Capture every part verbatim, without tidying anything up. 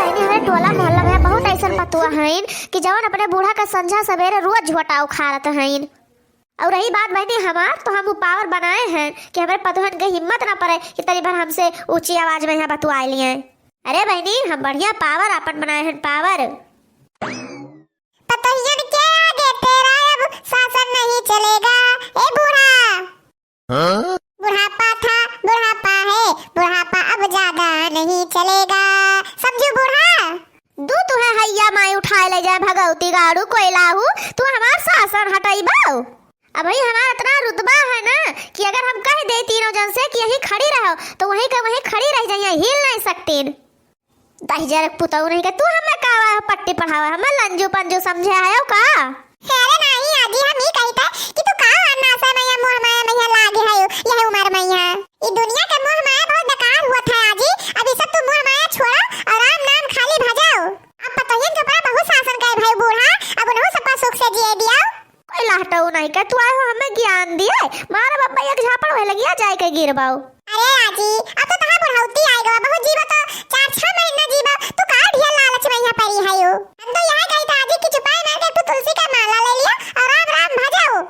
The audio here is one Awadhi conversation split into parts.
बहिनी, हमरे टोला मोहल्ला में बहुत ऐसन पतोह हईन कि जवन अपने बूढ़ा का संझा सबेरे रोज झोटा उखाड़त हईन। और रही बात बहिनी हमार, तो हम उ power बनाए हैं कि हमरे पतोहन के हिम्मत ना पड़े कि तनी भर हमसे ऊंची आवाज में यहाँ बतुआए लिए। अरे बहिनी, हम बढ़िया power आपन बनाए हैं, power। पतोहियन के आगे तेरा अब शासन नहीं चलेगा। ए बूढ़ा। हाँ? बुढ़ापा था, बुढ़ापा है, बुढ़ापा अब ज्यादा नहीं चलेगा। समझू बूढ़ा? दू तुहे हैया माई उठाए ले जाए भगौती गाड़ू कोयलाहू, तू हमार शासन हटइबो? अबही हमार इतना रुतबा है ना कि अगर हम कह दे तीनों जन से कि यहीं खड़ी रहो, तो वहीं का वहीं खड़ी रह जाइए, हिल नहीं सकतीन। दहिजर पुतऊ नहीं के तू हमें का पट्टी पढ़ावा, हमें लंजू पंजू समझे आयो का? अरे नाही आजी, हम ई कहित है कि तू का अन्ना से मैया मोह माया मैया लागे है यह उम्र मैया। ई दुनिया के मोह माया बहुत बेकार हुआ था आजी। अब ई सब तू मोह माया छोड़ा और राम नाम खाली भजाओ। अब पतोहियन के ऊपर बहुत शासन करे भाई बूढ़ा, अब उन्हों सबका सुख से जिए दिया। कोई लहटऊ नहीं के तू आए हो हमें ज्ञान दिए, मारा बाबा एक झापड़ वह लगिया जाए के गिरबाऊ। अरे आजी, अब तो तहार बुढ़ौती आए गवा, बहुत जीवा तो चार छह महीना जीवा, तू का ढेर लालच में यहाँ परी है यो? हम तो यहाँ गई था आजी कि चुपाई मार के तू तुलसी का माला ले लिया और राम राम भजाओ।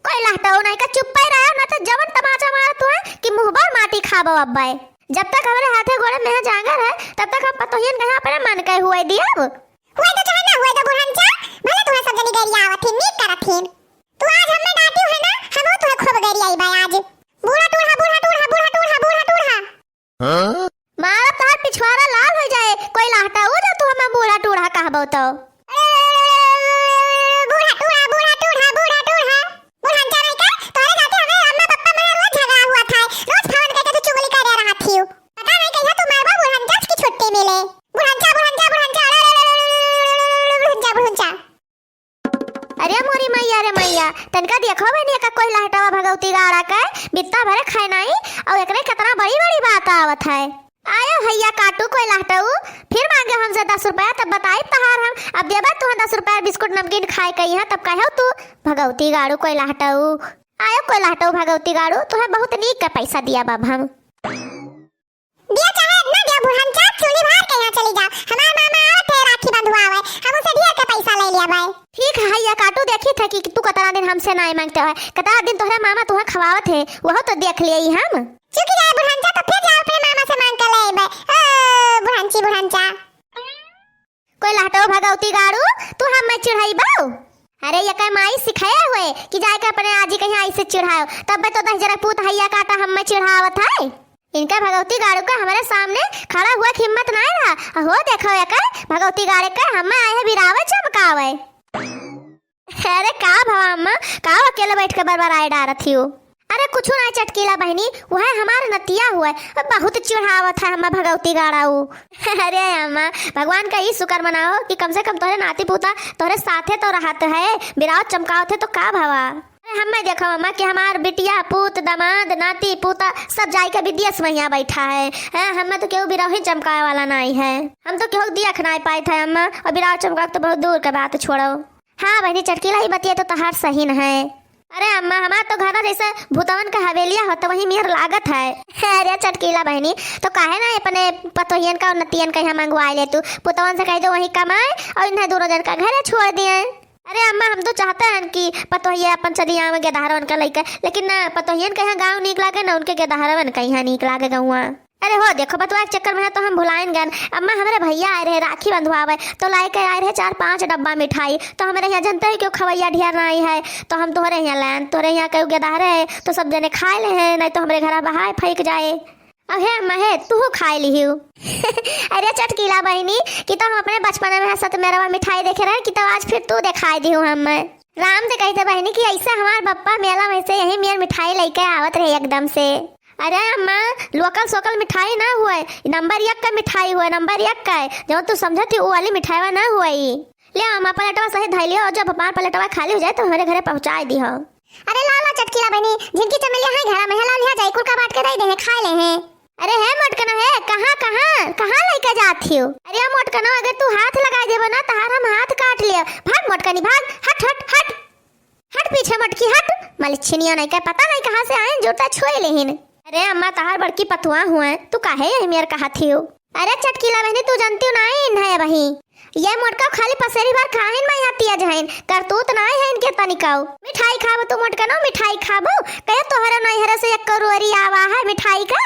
कोई लहटऊ नहीं का चुप्पे रहो, ना तो जवन तमाचा मार तू है कि मुँह भर माटी खाबो अब्बे। जब तक हमरे हाथे गोड़े में जांगर है, तब तक हम पतोहियन कहाँ अपने मन के हुए दियब। हुए तो चाहे ना हुए तो बुढ़नचा, भले तुम्हें सब जनी गरिया आवत ही, नीक करत ही। तू आज हमें डांटियो है ना, हमहू तुहे खूब गरियाई बा आज। बूढ़ा टूढ़ा, बूढ़ा टूढ़ा, बूढ़ा टूढ़ा, बूढ़ा टूढ़ा। हाँ? मारा तोहर पिछवाड़ा लाल हो जाए, कोई लहटा हो जा तू हमें बूढ़ा टूढ़ा कहबो तो। बूढ़ा टूढ़ा, बूढ़ा टूढ़ा, बूढ़ा टूढ़ा। बुढ़नचा नहीं का, तोहरे जाते हमें अम्मा पप्पा में रोज झगड़ा हुआ था, रोज फोन करके तू चुगली करे रहा थी। पता नहीं कहिया तू मरबा बुढ़नचा की छुट्टी मिले। बुढ़नचा, बुढ़नचा, बुढ़नचा, बुढ़नचा। अरे मोरी मैया रे मैया, तनका देखो बहिनी, एका कोई लहटावा भगौती गाड़ा के, बित्ता भरे खाए नाई, और एकरे कितना बड़ी बड़ी बात आवत है। आयो हैया काटू कोई लहटाऊ, फिर मांगे हमसे दस रुपया, तब बताई तहार हम, अब देबा तुहा दस रुपया बिस्कुट नमकीन खाए के यहाँ, तब कहो तू भगौती गाड़ू कोई लहटाऊ। आयो कोई लहटाऊ भगौती गाड़ू, तुहे बहुत नीक के पैसा दिया बाब हम। दिया चाहे ना दिया, बुढ़नचा, चूल्ही बार के यहाँ चली जा। हमार मामा आवत है राखी बंधुआवे, हम उसे ढेर के पैसा ले लिया भाई। ठीक है, हैया काटू, देखी थे कि तू कतना दिन हमसे नाई मांगते हो, कतना दिन तोहरा मामा तुहे खवावत है, वह तो देख लिए हम। चुकी जाए बुढ़नचा, तो फिर जाओ अपने मामा से मांग के ले अइबे। ओ बुढ़नची बुढ़नचा। कोई लहटो भगौती गाड़ू, तू हमें चिढ़ाइबो? अरे, एकर माई सिखाए हुए कि जाए के अपने आजी कहीं ऐसे चिढ़ाओ, तब तो दहिजरा पूत हैया काटा हमें चिढ़ावत है। इनका भगौती गाड़ू का हमारे सामने खड़ा हुआ के हिम्मत नाई रहा। हो देखो एकर भगौती गाड़े के हमें आए है बिरावे चमकावे। अरे का भवा अम्मा, का अकेले बैठ के बरबराए डारत हियो? अरे कुछु ना चटकीला बहिनी, वह हमार नतिया हुए, बहुत चिढ़ावत है हमार भगौती गाड़ाऊ। अरे अम्मा, भगवान का ई शुक्र मनाओ कि कम से कम तोहरे नाती पोता तोहरे साथे तो रहत है, बिरावत चमकावत है तो का भवा? अरे हमें देखो अम्मा कि हमार बिटिया, पूत, दामाद, नाती, पोता सब जाई के विदेश में यहाँ बैठा है। हैं, हमें तो केहू बिराव ही चमकावे वाला नाई है, हम तो केहू दिया नाई पाइत है अम्मा, और बिराव चमकावे तो बहुत दूर के बात छोड़ो। हाँ बहिनी चटकीला, ई बतिया तो तहार सही न है। अरे अम्मा, हमार तो घरा जैसे भूतवन के हवेलिया होत वही मेर लागत है। अरे चटकीला बहिनी, तो काहे ना अपने पतोहियन का और नतियन का यहाँ मंगवा ले तू, पुतवन से कह दो वही कमाए और इन्हें दोनों जन का घरे छोड़ दिए। अरे अम्मा, हम तो चाहते हैं कि पतोहिया अपन चली आवे गेदहरवन का लइके, लेकिन ना पतोहियन के यहाँ गाँव नीक लागे ना उनके गेदहरवन का यहाँ नीक लागे गौआ। अरे हो देखो, बतवा के चक्कर में है तो हम भुलाइन गन। अम्मा, हमरे भैया आए रहे राखी बंधवावे, तो लाए के आए रहे चार पांच डब्बा मिठाई। तो हमरे यहाँ जनते ही क्यों खवैया ढेर नाई है, तो हम तोहरे यहाँ लायन, तोहरे यहाँ केहू गेदहरे है तो सब जने खाए ले हैं, नहीं तो हमरे घर बहाए फेंक जाए। अब हे अम्मा हे, तू खाए लिहियो। अरे चटकीला बहिनी, कि तो हम अपने बचपन में सतमेरवा मिठाई देखे रहे, कि तो आज फिर तू देखाई दिहू हमें। राम से कहते बहिनी कि ऐसे हमार बप्पा मेला में से यही मेर मिठाई लेके आवत रहे एकदम से। अरे अम्मा, लोकल सोकल मिठाई ना हुए, नंबर एक का मिठाई हुए, नंबर एक का है। जो तू समझत ही, वो वाली मिठाईवा ना हुए। ले अम्मा, प्लेटवा सही धई लियो, और जब हमार प्लेटवा खाली हो जाए, तो हमारे घरे पहुँचाए दिहो। अरे लाओ, लाओ, चटकीला बहिनी, जिनकी चमेलिया है घरा में है, लाओ, लिहा जाए, कुल का बांट के दे दे हैं, खाए ले हैं। अरे हे मोटकना हे, कहाँ, कहाँ, कहाँ लेके जात हियो? अरे मोटकना, अगर तू हाथ लगाए देबो ना, तहार हम हाथ काट लियो। भाग मोटकनी, भाग, हट, हट, हट। हट पीछे मटकी हट, मलिच्छिनिया नहीं के पता नहीं कहाँ से आए, जूता छुए लेहिन। अरे अम्मा, तहार बड़की पतुआ हुए, तू काहे यही मेर कहा थी हो? अरे चटकीला बहनी, तू जानती हो ना, है अबही। ये मोटका खाली पसेरी भर खाहिन मा यहाँ तिया जहन, करतूत नाई है इनके तनिकाऊ। मिठाई खाबो तू मोटका ना, मिठाई खाबो? कहे तोहरे नैहरे से एक करोरी आवा है मिठाई का?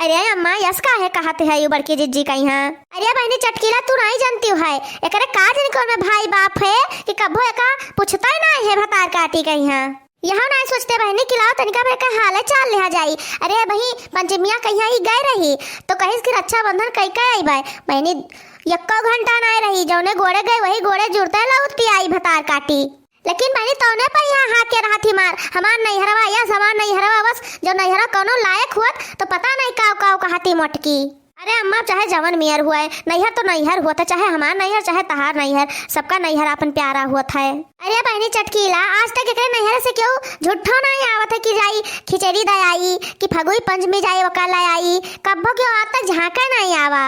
अरे अम्मा, यस का है कहत है यू बड़की जिज्जी का यहाँ? अरे बहनी चटकीला, तू नाई जानती है, एकरे का जन कौन में भाई बाप है कि कभो एका पूछता ही नाई है भतार काटी का यहाँ। यहाँ नाई सोचते बहनी कि लाओ तनिका भर का हाल चाल लिहा जाई। अरे बही पंचमिया कहिया ही गए रही तो कहिस कि रक्षाबंधन कई के अइबे। बहनी यक्को घंटा नाई रही, जौने गोड़े गए वही गोड़े जुड़ते लौट आई भतार काटी। लेकिन बहनी तौने पर यहाँ हाँ के रहा थी मार, हमार नैहरवा यस, हमार नैहरवा बस, जो नैहरवा कौनो लायक हुअत तो पता नहीं काव काव कहा थी मोटकी। अरे अम्मा, चाहे जवन मियर हुआ है, नैहर तो नैहर हुआ था, चाहे हमार नैहर, चाहे तहार नैहर, सबका नैहर आपन प्यारा हुआ था। अरे बहनी चटकीला, आज तक एकरे नैहर से क्यों झूठो नहीं आवत है कि जाई खिचड़ी दे आई, कि फगुई पंचमी जाई ओका ले आई, कब्बो क्यों आज तक झांका नहीं आवा।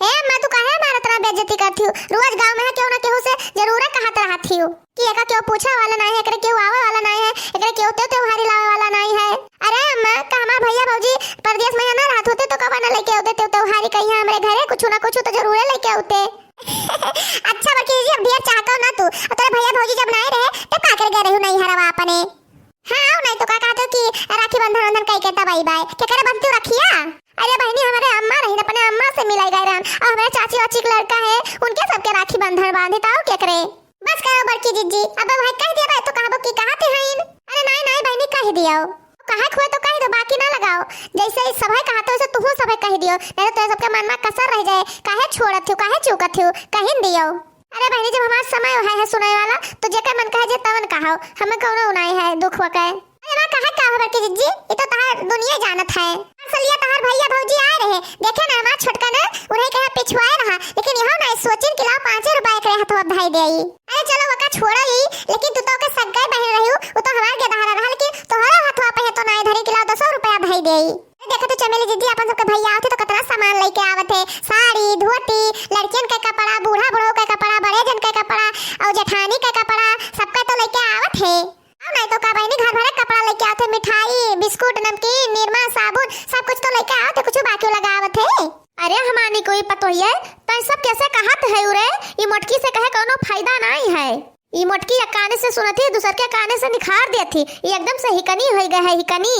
हे अम्मा, तू काहे हमार इतना बेइज्जती करती हो? रोज गाँव में है क्यों ना केहू से जरूर कहत रहत ही हो कि एका क्यों पूछा वाला नहीं है, एकरे क्यों आवे वाला नहीं है, एकरे क्यों ते त्योहारी लावे वाला नहीं है। अरे अम्मा, का हमार भैया भौजी परदेश में ना रहत होते तो कबो ना लेके आते त्योहारी कहीं हमरे घरे, कुछ ना कुछ तो जरूर लेके आते। अच्छा बड़की दीदी, अब ढेर चाहतो ना तू, और तेरे भैया भौजी जब नहीं रहे तब का कर गए रही नहीं हरवा अपने? हाँ, आओ नहीं तो का कहते हो कि राखी बंधन वंधन कई के तब आई बाय, के करे बंधती हो रखिया? अरे बहनी, हमारे अम्मा रही, अपने अम्मा से मिलाई गए रहन, और हमारे चाची वाची के लड़का है, उनके सबके राखी बंधन बांधी ताऊ के करे। बस करो बड़की जिज्जी, अब भाई कह दिया भाई तो कहबो कि कहा थे हईन। अरे नहीं नहीं बहनी, कह दियो, कहा खुए तो कह दो, बाकी ना लगाओ। जैसे ही सभे कहा तो वैसे तुहू सभे कह दियो, नहीं तो तेरे सबके मन में कसर रह जाए। काहे छोड़त हो, काहे चूकत हो, कहिन दियो। अरे बहनी, जब हमार समय है, है सुनाए वाला, तो जेकर मन कहे जे तवन कहो, हमें कौनो उनाई है दुख वकै। अरे वाह, कहा का हो बड़की जिज्जी, ये तो तहार दुनिया जानत है। असलिया तहार भैया भौजी आए रहे, देखे ना हमार छोटका ने उन्हें कहे पिछुआए रहा, लेकिन यहो ना सोचिन कि लाओ पाँचे रुपया एकरे हथवा धई देई। अरे चलो वका छोड़ो ही, लेकिन तू तो ओके सगाई बहन रही हो, वो तो हमार गेदहरा रहा, लेकिन तोहरा हथवा पे है तो ना धरी कि लाओ दसो रुपया धई देई। देखा तो चमेली जिज्जी, अपन सबके भैया आवत है तो कितना सामान लेके आवत है, साड़ी, धोती, लड़कियन के कपड़ा, बूढ़ा बूढ़ो के कपड़ा, बड़े जन के कपड़ा, और जेठानी के कपड़ा, सबका तो लेके आवत है। और नहीं तो का बहनी, घर भरे कपड़ा लेके आवत है, मिठाई, बिस्कुट, नमकीन, निरमा, साबुन, सब कुछ तो लेके आवत है, कुछ बाकी लगावत है। अरे हमानी कोई पतोहिया, तै सब कैसे कहत है उरे? ई मोटकी से कहे कौनो फायदा नहीं है। ई मोटकी एक काने से सुनत ही, दूसर के काने से निखार देत ही। ई एकदम से हिकनी होई गए है, हिकनी।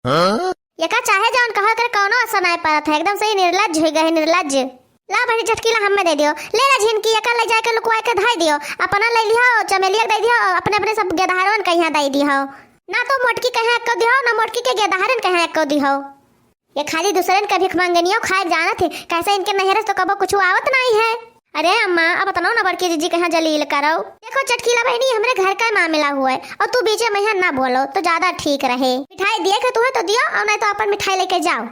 हाँ? एका चाहे जौन कहो, एकर कौनो असर नाय परत है, एकदम से ही निर्लज्ज हो गए है, निर्लज्ज। ला भरी झटकीला हमें दे दियो, ले ला झिनकी, एका ले जाके लुकवाए के धाई दियो, अपना ले लियो, चमेलिया के दे दियो, अपने अपने सब गेदहारवन के यहाँ दे दियो। ना तो मोटकी के यहाँ एको दियो, ना मोटकी के गेदहारन के यहाँ एको दियो। ये खाली दूसरन के भिखमंगनियो खाए जानत है, कैसे इनके नैहरे से तो कबो कुछ आवत नहीं है। अरे अम्मा, अब इतना ना बड़की जिज्जी के यहाँ जलील करो। देखो चटकीला बहनी, हमरे घर का मामला हुआ है और तू बीचे में यहाँ ना बोलो तो ज्यादा ठीक रहे। मिठाई दिए के तुम्हें तो दियो और नहीं तो अपन मिठाई लेके जाओ।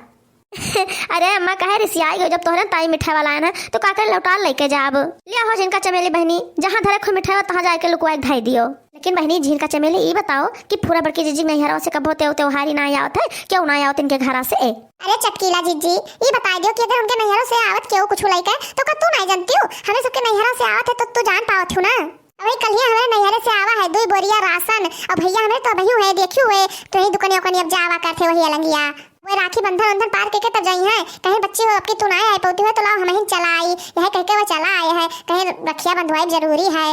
अरे अम्मा, काहे रिसियाई गयो, जब तोहरे ताई मिठाई वाला आए ना तो का करे लौटा लेके जाब। लिया हो जिनका चमेली बहनी, जहाँ धरे खो मिठाई तहाँ जाके लुकवाए के धई दियो। लेकिन बहनी झिनका चमेली, ई बताओ कि पूरा बड़की जिज्जी नैहरवा से कबो त्योहारी ना आवत है, क्यों ना आवत इनके घरा से? अरे चटकीला जिज्जी, ई बताई दियो कि अगर उनके नैहरों से आवत केहू कुछ लइके, तो का तू नाई जानती हो? हमें सबके नैहरों से आवत है, तो तू जान पावत हो ना। अबे कल ही हमारे नैहरे से आवा है दुई बोरिया राशन, और भैया हमें तो अबही है, देखियो है, तो ही दुकानिया उकानिया अब जावा करते वही अलंगिया। वो राखी बंधन उंधन पार करके तब जाई है, कहीं बच्ची हो आपकी तू ना आई पाती हो, तो लाओ हम ही चला आई, यह कह के वो चला आए है, कहीं रखिया बंधवाई जरूरी है।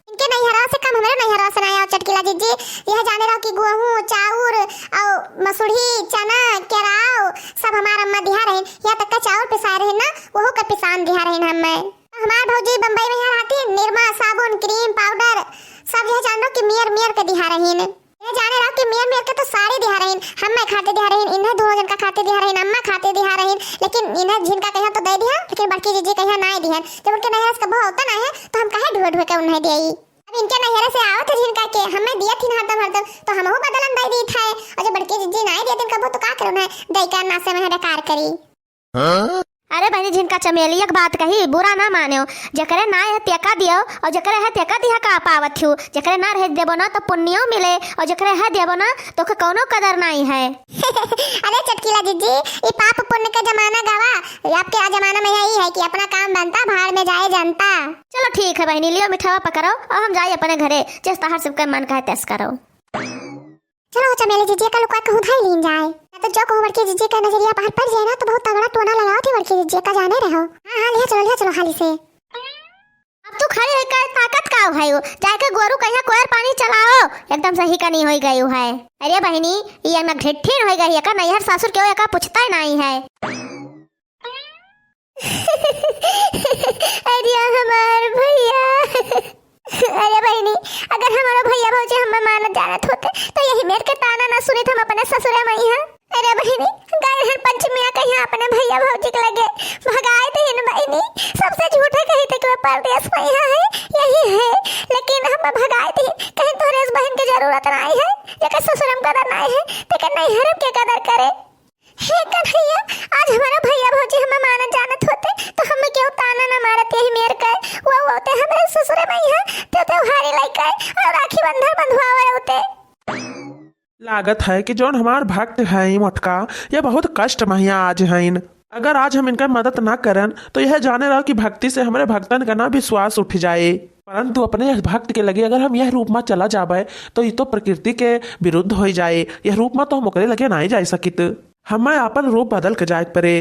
इनके नैहरा से कम हमरे नैहरा से ना आओ चटकीला जिज्जी। यह जाने रहो कि गेहूं, चाउर, और मसूरी, चना, केराव, सब हमार अम्मा दिहा रहीन। यहाँ तक का चाउर पिसाए रहीन ना, वहू का पिसान दिहा रहीन हमें। हमार भौजी बम्बई में यहाँ रहती, निरमा, साबुन, क्रीम, पाउडर, सब यह जान रहो कि मियर मियर के दिहा रहीन। यह जाने रहो कि मियर मियर के तो साड़ी दिहा रहीन, हमें खाते दिहा रहीन, इन्हें दोनों जन का खाते दिहा रहीन, अम्मा खाते दिहा रहीन, लेकिन इन्हें झिनका कहिया तो दे दिहा, लेकिन बड़की जिज्जी कहिया ना दिहन। जब उनके नैहरा से कबो होता ना है, तो हम काहे ढूंढ ढूंढ के उन्हें देई? अब इनके नैहरे से आवत है झिनका के, हमें दिए थी हरदम हरदम, तो हमहू बदलन दे दी था। और जब बड़की जिज्जी नाई दिए दिन कबो तो का करूँ है, दे के नासे में बेकार करी। हाँ? अरे बहनी झिनका चमेली एक बात कही, बुरा ना मानियो, जकरे ना है तेका दियो और जकरे है तेका दिहा का पावत हूँ, जकरे ना रहे देबो ना तो पुण्यो मिले और जकरे है देबो ना तो के कौनो कदर नहीं है। अरे चटकीला जिज्जी, ये पाप पुण्य का जमाना गवा, आपके आ जमाना में यही है कि अपना काम बनता, भाड़ में जाए जनता। चलो ठीक है बहनी, लियो मिठावा पकड़ो और हम जाए अपने घरे, जस तहार सबके मन कहे तस करो। चलो चमेली जिज्जी का लुकवा कहूँ धाई लीन जाए, ना तो जो कहूँ बड़की जिज्जी का नजरिया बाहर पड़ जाए ना तो बहुत तगड़ा टोना लगाओ थी बड़की जिज्जी का, जाने रहो। हाँ हाँ, लिया चलो, लिया चलो हाली से। आयो, जाके गोरू कहिया कोयर पानी चलाओ, एकदम सही का नहीं होई गयू है। अरे बहिनी, ये ना ढिट्ठिन होई गई, एका नैहर सासुर केहू एका पूछता ही नहीं है। अरे हमार भैया। अरे बहिनी, अगर हमारो भैया भौजी हमें मानत जानत होते, तो यही मेर के ताना ना सुनित हम अपने ससुरे मइहाँ। अरे बहिनी, गए हन पंचमिया कहिया अपने भैया भौजी के लगे, भगाए देहिन बहिनी। सबसे झूठे कही थे कि वो परदेस मइहाँ है, यही है, लेकिन हम भगाए देहिन, कहीं तोहरे इस बहिन के जरूरत नाई है, जेकर ससुरम कदर नाई है, तेकर नैहरम के कदर करे। हे कन्हैया, आज हमारा भैया भौजी हमें मानत जानत होते, तो हमें केहू ताना ना मारत यही मेर के। वो होते हमारे ससुरे मइहाँ, तो त्योहारी लइके और राखी बंधन बंधवावे होते। लागत है कि जौन हमार भक्त हैं मोटका, ये बहुत कष्ट मइहाँ आज हैं। अगर आज हम इनका मदद ना करन, तो यह जाने रहो कि भक्ति से हमारे भक्तन का ना विश्वास उठ जाए। परंतु अपने यह भक्त के लगे अगर हम यह रूप में चला जाबे, तो ये तो प्रकृति के विरुद्ध हो जाए। यह रूप में तो हम ओकरे लगे नाई जा सकित। हमें अपन रूप बदल के जाए पड़े।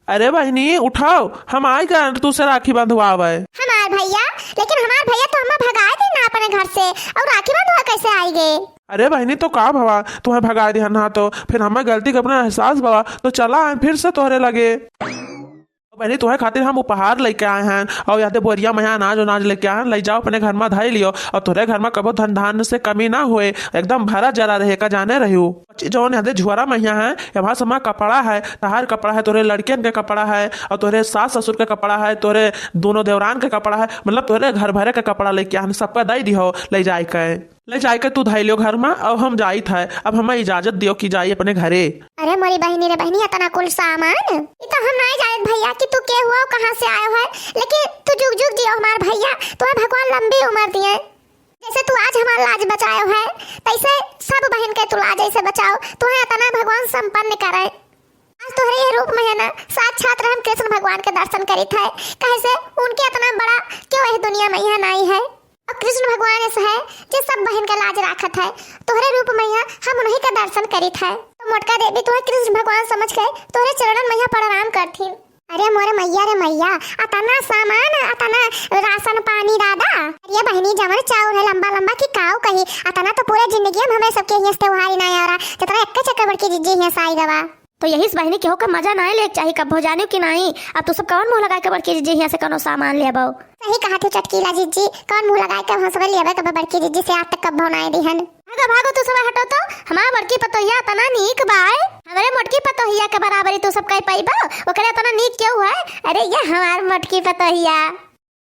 अरे बहिनी, उठाओ, हम आइ गए तू से राखी बंधवावे। हमार भैया, लेकिन हमार भैया तो हमें भगाए दे ना अपने घर से, और राखी बंधवा कैसे आएंगे? अरे बहिनी, तो का भवा, तुम्हें भगाए दिहन ना तो फिर हमें गलती के अपना एहसास भवा, तो चला आए फिर से तोहरे लगे। बहिनी, तुम्हें खातिर हम उपहार लेके आए हैं और यादे बोरिया मइहाँ अनाज उनाज लेके आए हैं, ले जाओ अपने घर में धई लियो और तोहरे घर में कबो धन धान्य से कमी ना होए, एकदम भरा जरा रहे का जाने रहियो। जौन यादे झुआरा मइहाँ है, एमा समा कपड़ा है, तहार कपड़ा है, तोहरे लड़कियन के कपड़ा है, और तोहरे सास ससुर के कपड़ा है, तोहरे दोनों देवरान के कपड़ा है, मतलब तोहरे घर भरे के कपड़ा लेके आए हैं, सबका दई दिहो ले जाए के। ले जाए के तू धई लियो घर में, अब हम जाइत है, अब हमें इजाजत दियो कि जाई अपने घरे। अरे मोरी बहिनी रे बहिनी, इतना कुल सामान, ई तो हम नाई जानत भैया कि तू के हुआ, कहाँ से आयो है, लेकिन तू जुग जुग जियो हमार भैया, तुम्हें भगवान लंबी उम्र दिए। जैसे तू आज हमार लाज बचायो है, तैसे सब बहिन के तू लाज ऐसे बचाओ, तुम्हें इतना भगवान संपन्न करे। आज तोहरे ये रूप में है ना, साक्षात हम कृष्ण भगवान के दर्शन करित है, कहे से उनके इतना बड़ा क्यों यह दुनिया में यहाँ नाई है। और कृष्ण भगवान ऐसा है जो सब बहिन के लाज राखत है। तोहरे रूप में यहाँ हम उन्हीं का दर्शन करित है। तो मोटका देवी तुम्हें कृष्ण भगवान समझ के तोहरे चरणन में यहाँ प्रणाम करथिन। अरे मोरे मैया रे मैया, अतना सामान, अतना राशन पानी दादा। अरे बहिनी, जवन चाउर है लंबा लंबा कि काऊ कही, अतना तो पूरे जिंदगी में हमें सबके हियां से त्योहार ही ना आ रहा, जितना एक चक्कर बड़की जिज्जी हियां से आई रवा। तो यही से बहिनी केहू का मजा ना ले चाही कब्बो जानियो कि नाई। अब तू सब कौन मुंह लगाए के बड़की जिज्जी हियां से कोनो सामान लेबो? सही कहा थी चटकीला जिज्जी, कौन मुंह लगाए के हम सब लेबे कब्बो बड़की जिज्जी से आज तक कब्बो नाई दिहन। भागो, भागो, तू सब हटो तो, हमार बड़की पतोहिया तना नीक बाय, हमरे मोटकी पतोहिया के बराबरी तू सब कह पाइबो, ओकरे तना नीक क्यों है? अरे ये हमार मोटकी पतोहिया।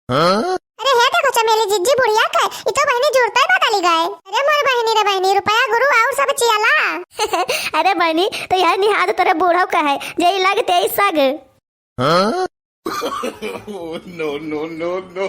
हाँ? अरे हे देखो चमेली जिज्जी बुढ़िया के, ई तो बहिनी जुड़ता ही बदली गए। अरे मोर बहिनी रे बहिनी, रुपया गुरु और सब चियाला। अरे बहिनी, तो यह निहाद तोरे बूढ़ो का है, जे ई लग ते ई सग। हाँ? No, no, no, no।